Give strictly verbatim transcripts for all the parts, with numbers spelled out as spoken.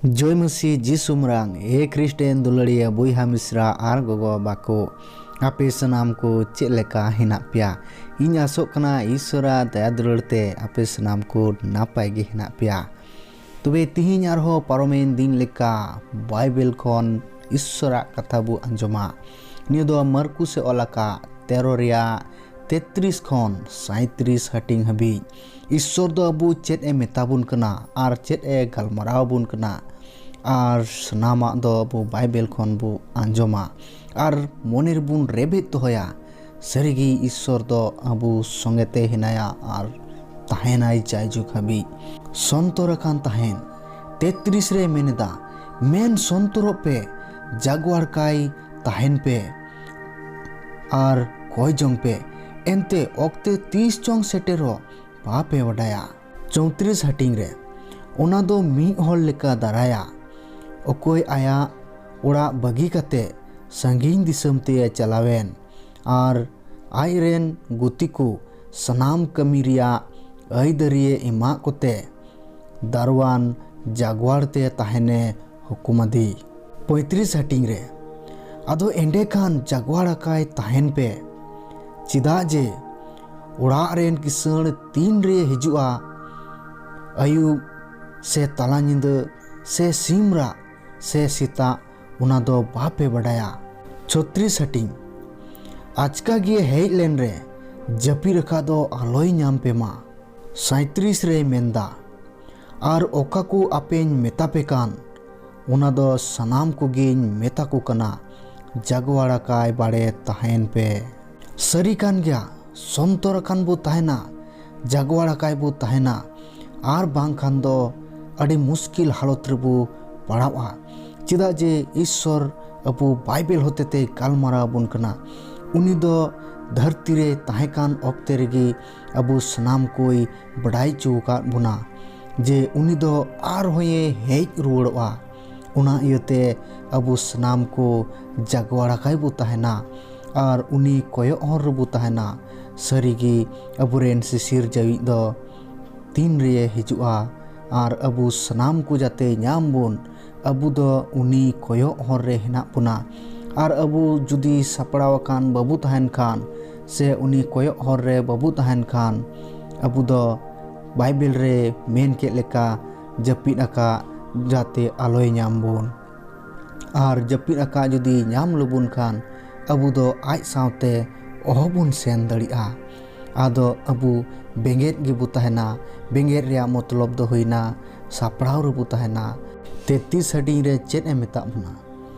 ᱡᱚᱭ ᱢᱟᱹᱥᱤ ᱡᱤᱥᱩ ᱢᱟᱨᱟᱝ, ᱮ ᱠᱷᱨᱤᱥᱴᱮᱱ ᱫᱩᱞᱟᱹᱲᱤᱭᱟᱹ ᱵᱚᱭᱦᱟ ᱢᱤᱥᱨᱟ ᱟᱨ ᱜᱚᱜᱚ ᱵᱟᱵᱟ ᱠᱚ, ᱟᱯᱮ ᱥᱟᱱᱟᱢ ᱠᱚ ᱪᱮᱫ ᱞᱮᱠᱟ ᱦᱮᱱᱟᱜ ᱯᱮᱭᱟ? ᱤᱧ ᱟᱥᱚᱜ ᱠᱟᱱᱟ ᱤᱥᱥᱚᱨᱟᱜ ᱫᱟᱭᱟ ᱫᱩᱞᱟᱹᱲ ᱛᱮ ᱟᱯᱮ ᱥᱟᱱᱟᱢ ᱠᱚ ᱱᱟᱯᱟᱭ ᱜᱮ ᱦᱮᱱᱟᱜ ᱯᱮᱭᱟ᱾ ᱛᱚᱵᱮ ᱛᱤᱦᱤᱧ ᱟᱨᱦᱚᱸ ᱯᱟᱨᱚᱢᱮᱱ ᱫᱤᱱ ᱞᱮᱠᱟ ᱵᱟᱭᱵᱮᱞ ᱠᱷᱚᱱ ᱤᱥᱥᱚᱨᱟᱜ ᱠᱟᱛᱷᱟ ᱵᱚ ᱟᱸᱡᱚᱢᱟ᱾ ᱱᱤᱭᱟᱹ ᱫᱚ ᱢᱟᱨᱠᱩᱥ ᱮ ᱚᱞ ᱟᱠᱟᱫ ᱛᱮᱨᱚ ᱨᱮᱭᱟᱜ ᱛᱮᱛᱨᱤᱥ ᱠᱷᱚᱱ ᱥᱟᱸᱭᱛᱨᱤᱥ ᱦᱟᱹᱴᱤᱧ ᱦᱟᱹᱵᱤᱡ᱾ ᱤᱥᱥᱚᱨ ᱫᱚ ᱟᱵᱚ ᱪᱮᱫ ᱮ ᱢᱮᱛᱟ ᱵᱚᱱ ᱠᱟᱱᱟ ᱟᱨ ᱪᱮᱫ ᱮ ᱜᱟᱞᱢᱟᱨᱟᱣ ᱟᱵᱚᱱ ᱠᱟᱱᱟ, ᱟᱨ ᱥᱟᱱᱟᱢᱟᱜ ᱫᱚ ᱟᱵᱚ ᱵᱟᱭᱵᱮᱞ ᱠᱷᱚᱱ ᱵᱚ ᱟᱸᱡᱚᱢᱟ ᱟᱨ ᱢᱚᱱᱮ ᱨᱮᱵᱚᱱ ᱨᱮᱵᱮᱫ ᱫᱚᱦᱚᱭᱟ, ᱥᱟᱹᱨᱤᱜᱮ ᱤᱥᱥᱚᱨ ᱫᱚ ᱟᱵᱚ ᱥᱚᱸᱜᱮ ᱛᱮ ᱦᱮᱱᱟᱭᱟ ᱟᱨ ᱛᱟᱦᱮᱱᱟᱭ ᱡᱟᱭᱡᱩᱜᱽ ᱦᱟᱹᱵᱤᱡ᱾ ᱥᱚᱱᱛᱚᱨ ᱟᱠᱟᱱ ᱛᱟᱦᱮᱱ᱾ ᱛᱮᱛᱨᱤᱥ ᱨᱮ ᱢᱮᱱ ᱮᱫᱟ, ᱢᱮᱱ ᱥᱚᱱᱛᱚᱨᱚᱜ ᱯᱮ, ᱡᱟᱜᱣᱟᱲ ᱠᱟᱭ ᱛᱟᱦᱮᱱ ᱯᱮ᱾ ᱟᱨ ᱠᱚᱭ ᱡᱚᱝ ᱯᱮ, ᱮᱱᱛᱮ ᱚᱠᱛᱮ ᱛᱤᱥ ᱪᱚᱝ ᱥᱮᱴᱮᱨᱚᱜ ᱵᱟᱯᱮ ᱵᱟᱰᱟᱭᱟ᱾ ᱪᱳᱭᱛᱨᱤᱥ ᱦᱟᱹᱴᱤᱧ ᱨᱮ, ᱚᱱᱟ ᱫᱚ ᱢᱤᱫ ᱦᱚᱲ ᱞᱮᱠᱟ ᱫᱟᱨᱟᱭᱟ, ᱚᱠᱚᱭ ᱟᱭᱟᱜ ᱚᱲᱟᱜ ᱵᱟᱹᱜᱤ ᱠᱟᱛᱮ ᱥᱟᱺᱜᱤᱧ ᱫᱤᱥᱚᱢ ᱛᱮ ᱪᱟᱞᱟᱣᱮᱱ ᱟᱨ ᱟᱡ ᱨᱮᱱ ᱜᱩᱛᱤ ᱠᱚ ᱥᱟᱱᱟᱢ ᱠᱟᱹᱢᱤ ᱨᱮᱭᱟᱜ ᱟᱹᱭᱫᱟᱹᱨᱤᱭᱮ ᱮᱢᱟᱜ ᱠᱚᱛᱮ ᱫᱟᱨᱣᱟᱱ ᱡᱟᱜᱣᱟᱲ ᱛᱮ ᱛᱟᱦᱮᱱᱮ ᱦᱩᱠᱩᱢ ᱟᱫᱮ᱾ ᱯᱚᱸᱭᱛᱨᱤᱥ ᱦᱟᱹᱴᱤᱧ ᱨᱮ, ᱟᱫᱚ ᱮᱸᱰᱮᱠᱷᱟᱱ ᱡᱟᱜᱣᱟᱲ ᱟᱠᱟᱭ ᱛᱟᱦᱮᱱ ᱯᱮ, ᱪᱮᱫᱟᱜ ᱡᱮ ᱚᱲᱟᱜ ᱨᱮᱱ ᱠᱤᱥᱟᱹᱬ ᱛᱤᱱ ᱨᱮ ᱦᱤᱡᱩᱜᱼᱟ, ᱟᱹᱭᱩᱵ ᱥᱮ ᱛᱟᱞᱟ ᱧᱤᱫᱟᱹ ᱥᱮ ᱥᱤᱢ ᱨᱟᱜ ᱥᱮ ᱥᱮᱛᱟᱜ, ᱚᱱᱟ ᱫᱚ ᱵᱟᱯᱮ ᱵᱟᱰᱟᱭᱟ᱾ ᱪᱷᱚᱛᱨᱤᱥ ᱦᱟᱹᱴᱤᱧ, ᱟᱪᱠᱟ ᱜᱮ ᱦᱮᱡ ᱞᱮᱱ ᱨᱮ ᱡᱟᱹᱯᱤᱫ ᱟᱠᱟᱫ ᱫᱚ ᱟᱞᱚᱭ ᱧᱟᱢ ᱯᱮ ᱢᱟ᱾ ᱥᱟᱸᱭᱛᱨᱤᱥ ᱨᱮᱭ ᱢᱮᱱᱫᱟ, ᱟᱨ ᱚᱠᱟ ᱠᱚ ᱟᱯᱮᱧ ᱢᱮᱛᱟ ᱯᱮ ᱠᱟᱱ, ᱚᱱᱟ ᱫᱚ ᱥᱟᱱᱟᱢ ᱠᱚᱜᱮᱧ ᱢᱮᱛᱟ ᱠᱚ ᱠᱟᱱᱟ, ᱡᱟᱜᱣᱟᱲ ᱟᱠᱟᱭ ᱵᱟᱲᱮ ᱛᱟᱦᱮᱱ ᱯᱮ᱾ ᱥᱟᱹᱨᱤ ᱠᱟᱱ ᱜᱮᱭᱟ, ᱥᱚᱱᱛᱚᱨ ᱟᱠᱟᱱ ᱵᱚ ᱛᱟᱦᱮᱱᱟ, ᱡᱟᱜᱣᱟᱲ ᱟᱠᱟᱭ ᱵᱚ ᱛᱟᱦᱮᱱᱟ, ᱟᱨ ᱵᱟᱝᱠᱷᱟᱱ ᱫᱚ ᱟᱹᱰᱤ ᱢᱩᱥᱠᱤᱞ ᱦᱟᱞᱚᱛ ᱨᱮᱵᱚ ᱯᱟᱲᱟᱣᱼᱟ᱾ ᱪᱮᱫᱟᱜ ᱡᱮ ᱤᱥᱥᱚᱨ ᱟᱵᱚ ᱵᱟᱭᱵᱮᱞ ᱦᱚᱛᱮᱛᱮ ᱜᱟᱞᱢᱟᱨᱟᱣ ᱟᱵᱚᱱ ᱠᱟᱱᱟ᱾ ᱩᱱᱤ ᱫᱚ ᱫᱷᱟᱹᱨᱛᱤ ᱨᱮ ᱛᱟᱦᱮᱸ ᱠᱟᱱ ᱚᱠᱛᱮ ᱨᱮᱜᱮ ᱟᱵᱚ ᱥᱟᱱᱟᱢ ᱠᱚᱭ ᱵᱟᱰᱟᱭ ᱦᱚᱪᱚ ᱟᱠᱟᱫ ᱵᱚᱱᱟ ᱡᱮ ᱩᱱᱤ ᱫᱚ ᱟᱨᱦᱚᱸᱭ ᱦᱮᱡ ᱨᱩᱣᱟᱹᱲᱚᱜᱼᱟ᱾ ᱚᱱᱟ ᱤᱭᱟᱹᱛᱮ ᱟᱵᱚ ᱥᱟᱱᱟᱢ ᱠᱚ ᱡᱟᱜᱣᱟᱲ ᱟᱠᱟᱭ ᱵᱚ ᱛᱟᱦᱮᱱᱟ ᱟᱨ ᱩᱱᱤ ᱠᱚᱭᱚᱜ ᱦᱚᱨ ᱨᱮᱵᱚ ᱛᱟᱦᱮᱱᱟ᱾ ᱥᱟᱹᱨᱤᱜᱮ ᱟᱵᱚᱨᱮᱱ ᱥᱤᱥᱤᱨ ᱡᱟᱹᱣᱤᱡ ᱫᱚ ᱛᱤᱱ ᱨᱮ ᱦᱤᱡᱩᱜᱼᱟ, ᱟᱨ ᱟᱵᱚ ᱥᱟᱱᱟᱢ ᱠᱚ ᱡᱟᱛᱮ ᱧᱟᱢ ᱵᱚᱱ, ᱟᱵᱚ ᱫᱚ ᱩᱱᱤ ᱠᱚᱭᱚᱜ ᱦᱚᱨ ᱨᱮ ᱦᱮᱱᱟᱜ ᱵᱚᱱᱟ᱾ ᱟᱨ ᱟᱵᱚ ᱡᱩᱫᱤ ᱥᱟᱯᱲᱟᱣ ᱟᱠᱟᱱ ᱵᱟᱵᱚ ᱛᱟᱦᱮᱱ ᱠᱷᱟᱱ, ᱥᱮ ᱩᱱᱤ ᱠᱚᱭᱚᱜ ᱦᱚᱨ ᱨᱮ ᱵᱟᱵᱚ ᱛᱟᱦᱮᱱ ᱠᱷᱟᱱ, ᱟᱵᱚ ᱫᱚ ᱵᱟᱭᱵᱮᱞ ᱨᱮ ᱢᱮᱱ ᱠᱮᱫ ᱞᱮᱠᱟ ᱡᱟᱹᱯᱤᱫ ᱟᱠᱟᱫ ᱡᱟᱛᱮ ᱟᱞᱚᱭ ᱧᱟᱢ ᱵᱚᱱ᱾ ᱟᱨ ᱡᱟᱹᱯᱤᱫ ᱟᱠᱟᱫ ᱡᱩᱫᱤ ᱧᱟᱢ ᱞᱮᱵᱚᱱ ᱠᱷᱟᱱ, ᱟᱵᱚ ᱫᱚ ᱟᱡ ᱥᱟᱶᱛᱮ ᱚᱦᱚᱵᱚᱱ ᱥᱮᱱ ᱫᱟᱲᱮᱭᱟᱜᱼᱟ᱾ ᱟᱫᱚ ᱟᱵᱚ ᱵᱮᱸᱜᱮᱫ ᱜᱮᱵᱚ ᱛᱟᱦᱮᱱᱟ᱾ ᱵᱮᱸᱜᱮᱫ ᱨᱮᱭᱟᱜ ᱢᱚᱛᱞᱚᱵ ᱫᱚ ᱦᱩᱭᱱᱟ, ᱥᱟᱯᱲᱟᱣ ᱨᱮᱵᱚ ᱛᱟᱦᱮᱱᱟ᱾ ᱛᱮᱛᱤᱥ ᱦᱟᱹᱴᱤᱧ ᱨᱮ ᱪᱮᱫ ᱮ ᱢᱮᱛᱟᱜ ᱵᱚᱱᱟ?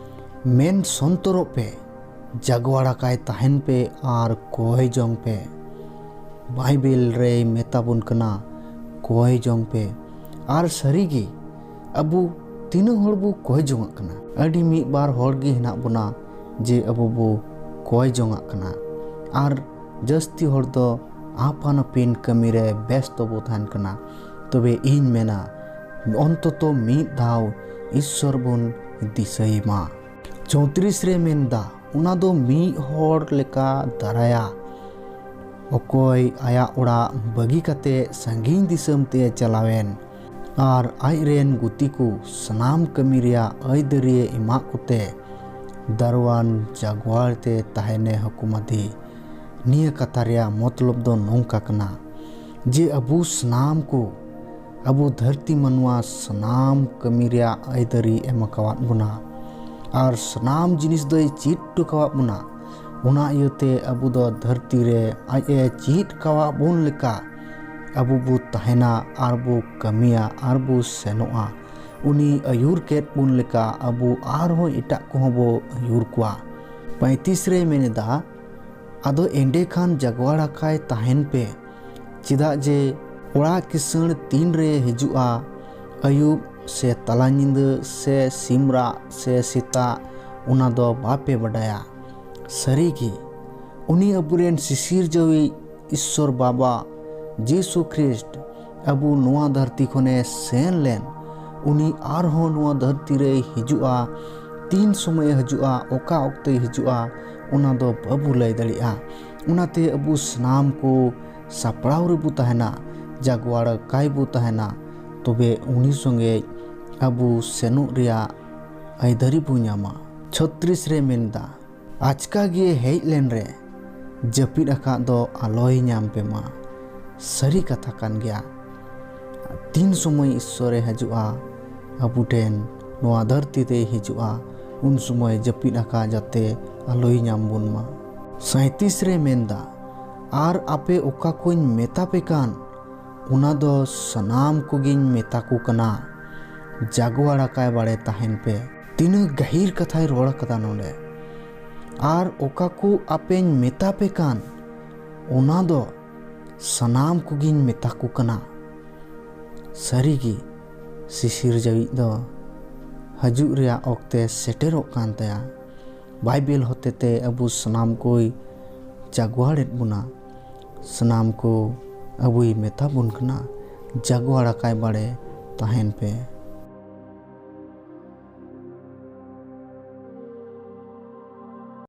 ᱢᱮᱱ ᱥᱚᱱᱛᱚᱨᱚᱜ ᱯᱮ, ᱡᱟᱜᱣᱟᱲ ᱟᱠᱟᱭ ᱛᱟᱦᱮᱱ ᱯᱮ ᱟᱨ ᱠᱚᱭ ᱡᱚᱝ ᱯᱮ᱾ ᱵᱟᱭᱵᱮᱞ ᱨᱮᱭ ᱢᱮᱛᱟ ᱵᱚᱱ ᱠᱟᱱᱟ, ᱠᱚᱭ ᱡᱚᱝ ᱯᱮ᱾ ᱟᱨ ᱥᱟᱹᱨᱤᱜᱮ, ᱟᱵᱚ ᱛᱤᱱᱟᱹᱜ ᱦᱚᱲ ᱵᱚ ᱠᱚᱭ ᱡᱚᱝᱟᱜ ᱠᱟᱱᱟ? ᱟᱹᱰᱤ ᱢᱤᱫ ᱵᱟᱨ ᱦᱚᱲ ᱜᱮ ᱦᱮᱱᱟᱜ ᱵᱚᱱᱟ ᱡᱮ ᱟᱵᱚ ᱵᱚ ᱠᱚᱭ ᱡᱚᱝᱟᱜ ᱠᱟᱱᱟ᱾ ᱟᱨ ᱡᱟᱹᱥᱛᱤ ᱦᱚᱲ ᱫᱚ ᱟᱯᱟᱱ ᱟᱹᱯᱤᱱ ᱠᱟᱹᱢᱤ ᱨᱮ ᱵᱮᱥᱛᱚ ᱵᱚ ᱛᱟᱦᱮᱱ ᱠᱟᱱᱟ᱾ ᱛᱚᱵᱮ ᱤᱧ ᱢᱮᱱᱟ, ᱚᱱᱛᱚᱛᱚ ᱢᱤᱫ ᱫᱷᱟᱣ ᱤᱥᱥᱚᱨ ᱵᱚᱱ ᱫᱤᱥᱟᱹᱭᱮ ᱢᱟ᱾ ᱪᱳᱭᱛᱨᱤᱥ ᱨᱮ ᱢᱮᱱᱫᱟ, ᱚᱱᱟ ᱫᱚ ᱢᱤᱫ ᱦᱚᱲ ᱞᱮᱠᱟ ᱫᱟᱨᱟᱭᱟ, ᱚᱠᱚᱭ ᱟᱭᱟᱜ ᱚᱲᱟᱜ ᱵᱟᱹᱜᱤ ᱠᱟᱛᱮ ᱥᱟᱺᱜᱤᱧ ᱫᱤᱥᱚᱢ ᱛᱮ ᱪᱟᱞᱟᱣᱮᱱ, ᱟᱨ ᱟᱡ ᱨᱮᱱ ᱜᱩᱛᱤ ᱠᱚ ᱥᱟᱱᱟᱢ ᱠᱟᱹᱢᱤ ᱨᱮᱭᱟᱜ ᱟᱹᱭᱫᱟᱹᱨᱤᱭᱮ ᱮᱢᱟᱜ ᱠᱚᱛᱮ ᱫᱟᱨᱣᱟᱱ ᱡᱟᱜᱣᱟᱲ ᱛᱮ ᱛᱟᱦᱮᱱᱮ ᱦᱩᱠᱩᱢ ᱟᱫᱮ᱾ ᱱᱤᱭᱟᱹ ᱠᱟᱛᱷᱟ ᱨᱮᱭᱟᱜ ᱢᱚᱛᱞᱚᱵ ᱫᱚ ᱱᱚᱝᱠᱟ ᱠᱟᱱᱟ ᱡᱮ ᱟᱵᱚ ᱥᱟᱱᱟᱢ ᱠᱚ, ᱟᱵᱚ ᱫᱷᱟᱹᱨᱛᱤ ᱢᱟᱱᱣᱟ ᱥᱟᱱᱟᱢ ᱠᱟᱹᱢᱤ ᱨᱮᱭᱟᱜ ᱟᱹᱭᱫᱟᱹᱨᱤ ᱮᱢ ᱟᱠᱟᱣᱟᱫ ᱵᱚᱱᱟ ᱟᱨ ᱥᱟᱱᱟᱢ ᱡᱤᱱᱤᱥ ᱫᱚᱭ ᱪᱮᱫ ᱦᱚᱴᱚ ᱠᱟᱣᱟᱫ ᱵᱚᱱᱟ᱾ ᱚᱱᱟ ᱤᱭᱟᱹᱛᱮ ᱟᱵᱚ ᱫᱚ ᱫᱷᱟᱹᱨᱛᱤ ᱨᱮ ᱟᱡ ᱮ ᱪᱮᱫ ᱠᱟᱣᱟᱫ ᱵᱚᱱ ᱞᱮᱠᱟ ᱟᱵᱚ ᱵᱚ ᱛᱟᱦᱮᱱᱟ ᱟᱨ ᱵᱚ ᱠᱟᱹᱢᱤᱭᱟ ᱟᱨ ᱵᱚ ᱥᱮᱱᱚᱜᱼᱟ᱾ ᱩᱱᱤ ᱟᱹᱭᱩᱨ ᱠᱮᱫ ᱵᱚᱱ ᱞᱮᱠᱟ ᱟᱵᱚ ᱟᱨᱦᱚᱸ ᱮᱴᱟᱜ ᱠᱚᱦᱚᱸ ᱵᱚ ᱟᱹᱭᱩᱨ ᱠᱚᱣᱟ᱾ ᱯᱚᱸᱭᱛᱨᱤᱥ ᱨᱮᱭ ᱢᱮᱱ ᱮᱫᱟ, ᱟᱫᱚ ᱮᱸᱰᱮ ᱠᱷᱟᱱ ᱡᱟᱜᱣᱟᱲ ᱟᱠᱟᱭ ᱛᱟᱦᱮᱱ ᱯᱮ, ᱪᱮᱫᱟᱜ ᱡᱮ ᱚᱲᱟᱜ ᱠᱤᱥᱟᱹᱬ ᱛᱤᱱ ᱨᱮ ᱦᱤᱡᱩᱜᱼᱟ, ᱟᱹᱭᱩᱵ ᱥᱮ ᱛᱟᱞᱟ ᱧᱤᱫᱟᱹ ᱥᱮ ᱥᱤᱢ ᱨᱟᱜ ᱥᱮ ᱥᱮᱛᱟᱜ, ᱚᱱᱟ ᱫᱚ ᱵᱟᱯᱮ ᱵᱟᱰᱟᱭᱟ᱾ ᱥᱟᱹᱨᱤ ᱜᱮ, ᱩᱱᱤ ᱟᱵᱚᱨᱮᱱ ᱥᱤᱥᱤᱨᱡᱟᱹᱣᱤᱡ ᱤᱥᱥᱚᱨ ᱵᱟᱵᱟ ᱡᱤᱥᱩ ᱠᱷᱨᱤᱥᱴ ᱟᱵᱚ ᱱᱚᱣᱟ ᱫᱷᱟᱹᱨᱛᱤ ᱠᱷᱚᱱᱮ ᱥᱮᱱ ᱞᱮᱱ, ᱩᱱᱤ ᱟᱨᱦᱚᱸ ᱱᱚᱣᱟ ᱫᱷᱟᱹᱨᱛᱤ ᱨᱮᱭ ᱦᱤᱡᱩᱜᱼᱟ᱾ ᱛᱤᱱ ᱥᱚᱢᱚᱭᱮ ᱦᱤᱡᱩᱜᱼᱟ, ᱚᱠᱟ ᱚᱠᱛᱮᱭ ᱦᱤᱡᱩᱜᱼᱟ, ᱚᱱᱟ ᱫᱚ ᱵᱟᱵᱚ ᱞᱟᱹᱭ ᱫᱟᱲᱮᱭᱟᱜᱼᱟ᱾ ᱚᱱᱟᱛᱮ ᱟᱵᱚ ᱥᱟᱱᱟᱢ ᱠᱚ ᱥᱟᱯᱲᱟᱣ ᱨᱮᱵᱚ ᱛᱟᱦᱮᱱᱟ, ᱡᱟᱜᱣᱟᱲ ᱠᱟᱭ ᱵᱚ ᱛᱟᱦᱮᱱᱟ, ᱛᱚᱵᱮ ᱩᱱᱤ ᱥᱚᱸᱜᱮ ᱟᱵᱚ ᱥᱮᱱᱚᱜ ᱨᱮᱭᱟᱜ ᱟᱹᱭᱫᱟᱹᱨᱤ ᱵᱚ ᱧᱟᱢᱟ᱾ ᱪᱷᱚᱛᱨᱤᱥ ᱨᱮ ᱢᱮᱱᱫᱟ, ᱟᱪᱠᱟ ᱜᱮ ᱦᱮᱡ ᱞᱮᱱ ᱨᱮ ᱡᱟᱹᱯᱤᱫ ᱟᱠᱟᱫ ᱫᱚ ᱟᱞᱚᱭ ᱧᱟᱢ ᱯᱮ ᱢᱟ᱾ ᱥᱟᱹᱨᱤ ᱠᱟᱛᱷᱟ ᱠᱟᱱ ᱜᱮᱭᱟ, ᱛᱤᱱ ᱥᱚᱢᱚᱭ ᱤᱥᱥᱚᱨᱮ ᱦᱤᱡᱩᱜᱼᱟ ᱟᱵᱚ ᱴᱷᱮᱱ, ᱱᱚᱣᱟ ᱫᱷᱟᱹᱨᱛᱤ ᱛᱮᱭ ᱦᱤᱡᱩᱜᱼᱟ, ᱩᱱ ᱥᱚᱢᱚᱭ ᱡᱟᱹᱯᱤᱫ ᱟᱠᱟᱫ ᱡᱟᱛᱮ ᱟᱞᱚᱭ ᱧᱟᱢ ᱵᱚᱱ ᱢᱟ᱾ ᱥᱟᱸᱭᱛᱤᱥ ᱨᱮ ᱢᱮᱱᱫᱟ, ᱟᱨ ᱟᱯᱮ ᱚᱠᱟ ᱠᱚᱧ ᱢᱮᱛᱟ ᱯᱮ ᱠᱟᱱ, ᱚᱱᱟ ᱫᱚ ᱥᱟᱱᱟᱢ ᱠᱚᱜᱮᱧ ᱢᱮᱛᱟ ᱠᱚ ᱠᱟᱱᱟ, ᱡᱟᱜᱣᱟᱲ ᱟᱠᱟᱭ ᱵᱟᱲᱮ ᱛᱟᱦᱮᱱ ᱯᱮ᱾ ᱛᱤᱱᱟᱹᱜ ᱜᱟᱹᱦᱤᱨ ᱠᱟᱛᱷᱟᱭ ᱨᱚᱲ ᱟᱠᱟᱫᱟ ᱱᱚᱰᱮ᱾ ᱟᱨ ᱚᱠᱟ ᱠᱚ ᱟᱯᱮᱧ ᱢᱮᱛᱟ ᱯᱮ ᱠᱟᱱ, ᱚᱱᱟ ᱫᱚ ᱥᱟᱱᱟᱢ ᱠᱚᱜᱮᱧ ᱢᱮᱛᱟ ᱠᱚ ᱠᱟᱱᱟ᱾ ᱥᱟᱹᱨᱤᱜᱮ ᱥᱤᱥᱤᱨ ᱡᱟᱹᱣᱤᱡ ᱫᱚ ᱦᱤᱡᱩᱜ ᱨᱮᱭᱟᱜ ᱚᱠᱛᱮ ᱥᱮᱴᱮᱨᱚᱜ ᱠᱟᱱ ᱛᱟᱭᱟ᱾ ᱵᱟᱭᱵᱮᱞ ᱦᱚᱛᱮᱛᱮ ᱟᱵᱚ ᱥᱟᱱᱟᱢ ᱠᱚᱭ ᱡᱟᱜᱣᱟᱲᱮᱫ ᱵᱚᱱᱟ, ᱥᱟᱱᱟᱢ ᱠᱚ ᱟᱵᱚᱭ ᱢᱮᱛᱟ ᱵᱚᱱ ᱠᱟᱱᱟ, ᱡᱟᱜᱣᱟᱲ ᱟᱠᱟᱭ ᱵᱟᱲᱮ ᱛᱟᱦᱮᱱ ᱯᱮ᱾